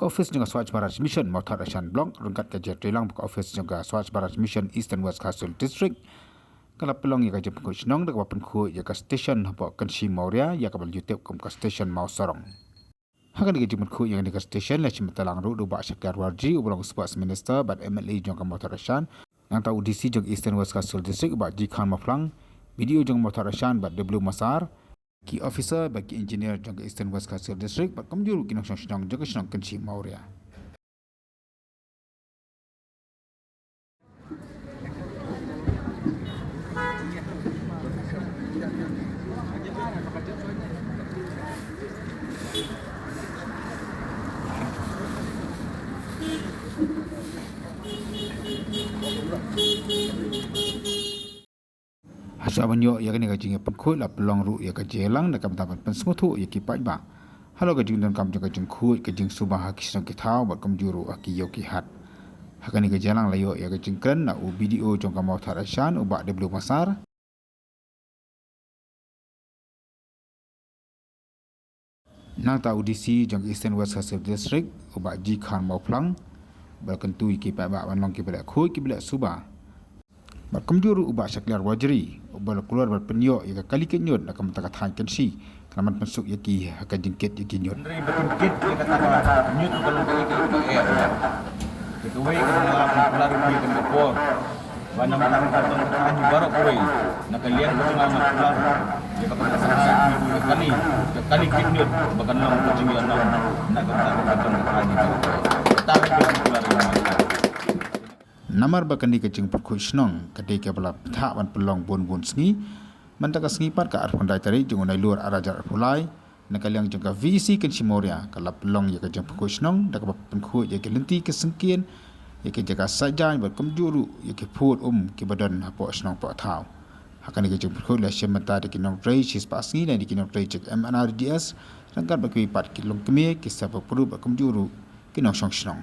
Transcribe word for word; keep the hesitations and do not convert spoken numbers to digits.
Office jong ka Swachh Bharat Mission Mawthadraishan Block ryngkat ka jingïatreilang bad ka office jong ka Swachh Bharat Mission Eastern West Khasi Hills District ka la pynlong ïa ka jingpynkhuid shnong da kaba pynkhuid ïa ka station hapoh Kynshi Mawria ïa kaba la ju tip kum ka station Mawsarong. Ha kane ka jingpynkhuid ïa kane ka station la shim bynta lang ruh da u Bah Shakliar Warjri uba long Sports Minister bad M L A jong ka Mawthadraishan. Nangta u D C jong Eastern West Khasi Hills District u Bah G Khan Mawphlang, B D O jong Mawthadraishan bad W Masar, ki officer bad ki engineer jong ka Eastern West Khasi Hills District bad kumjuh ruh ki nongshong shnong jong ka shnong Kynshi Mawria. Hashwa ban ïoh ïa kane ka jingïapynkhuid la pynlong ruh ïa ka jingïalang da ka bynta ban pynsngewthuh ïa ki paidbah halor ka jingdonkam jong ka jingkhuid ka jingsuba ha ki shnong ki thaw bad kumjuh ruh ha ki ïew ki hat. Ha kane ka jingïalang la ïoh ïa ka jingkren na u B D O jong ka Mawthadraishan u Bah W Masar. Nangta u D C jong Eastern West Khasi Hills District u Bah G Khan Mawphlang ba la kyntu ïa ki paidbah ban long kiba leh khuid kiba leh suba. Bad kumjuh ruh u Bah Shakliar Warjri uba la kular ban pynïoh ïa ka kali kit ñiut na ka bynta ka thaiñ Kynshi kan ym pynsuk ïa ki ha ka jingkit ïa ki ñiut. Hynrei ba kin kit ïa kata ka ñiut ka long ka ïa ka ïa ka eh. Te kawei ka la pynkular ïa ka por. Ba namar ka don ka thaiñ baroh kawei na ka liang ka jong nga nga kular ïa ka bynta ka kali, ka kali kit ñiut ba kan long ka jingïalang na ka bynta ka don ka thaiñ baroh kawei. Kata ka kular ïa nga. Namar ba kane ka jingpynkhuid shnong ka dei kaba la pynthah ban pynlong bun bun sngi. Mynta ka sngi pat ka arphew khyndai tarik jong u Nailur arhajar arphew lai, na ka liang jong ka V E C Kynshi Mawria ka la pynlong ïa ka jingpynkhuid shnong da kaba pynkhuid ïa ki lynti ki syngkien, ïa ki jaka saitjaiñ bad kumjuh ruh ïa ki phud um kiba don hapoh shnong poh thaw. Ha kane ka jingpynkhuid la shim bynta da ki nongtrei shispah sngi lane ki nongtrei jong M N R D S ryngkat bad kiwei pat ki longkmie, ki sawpar pyrthei bad kumjuh ruh ki nongshong shnong.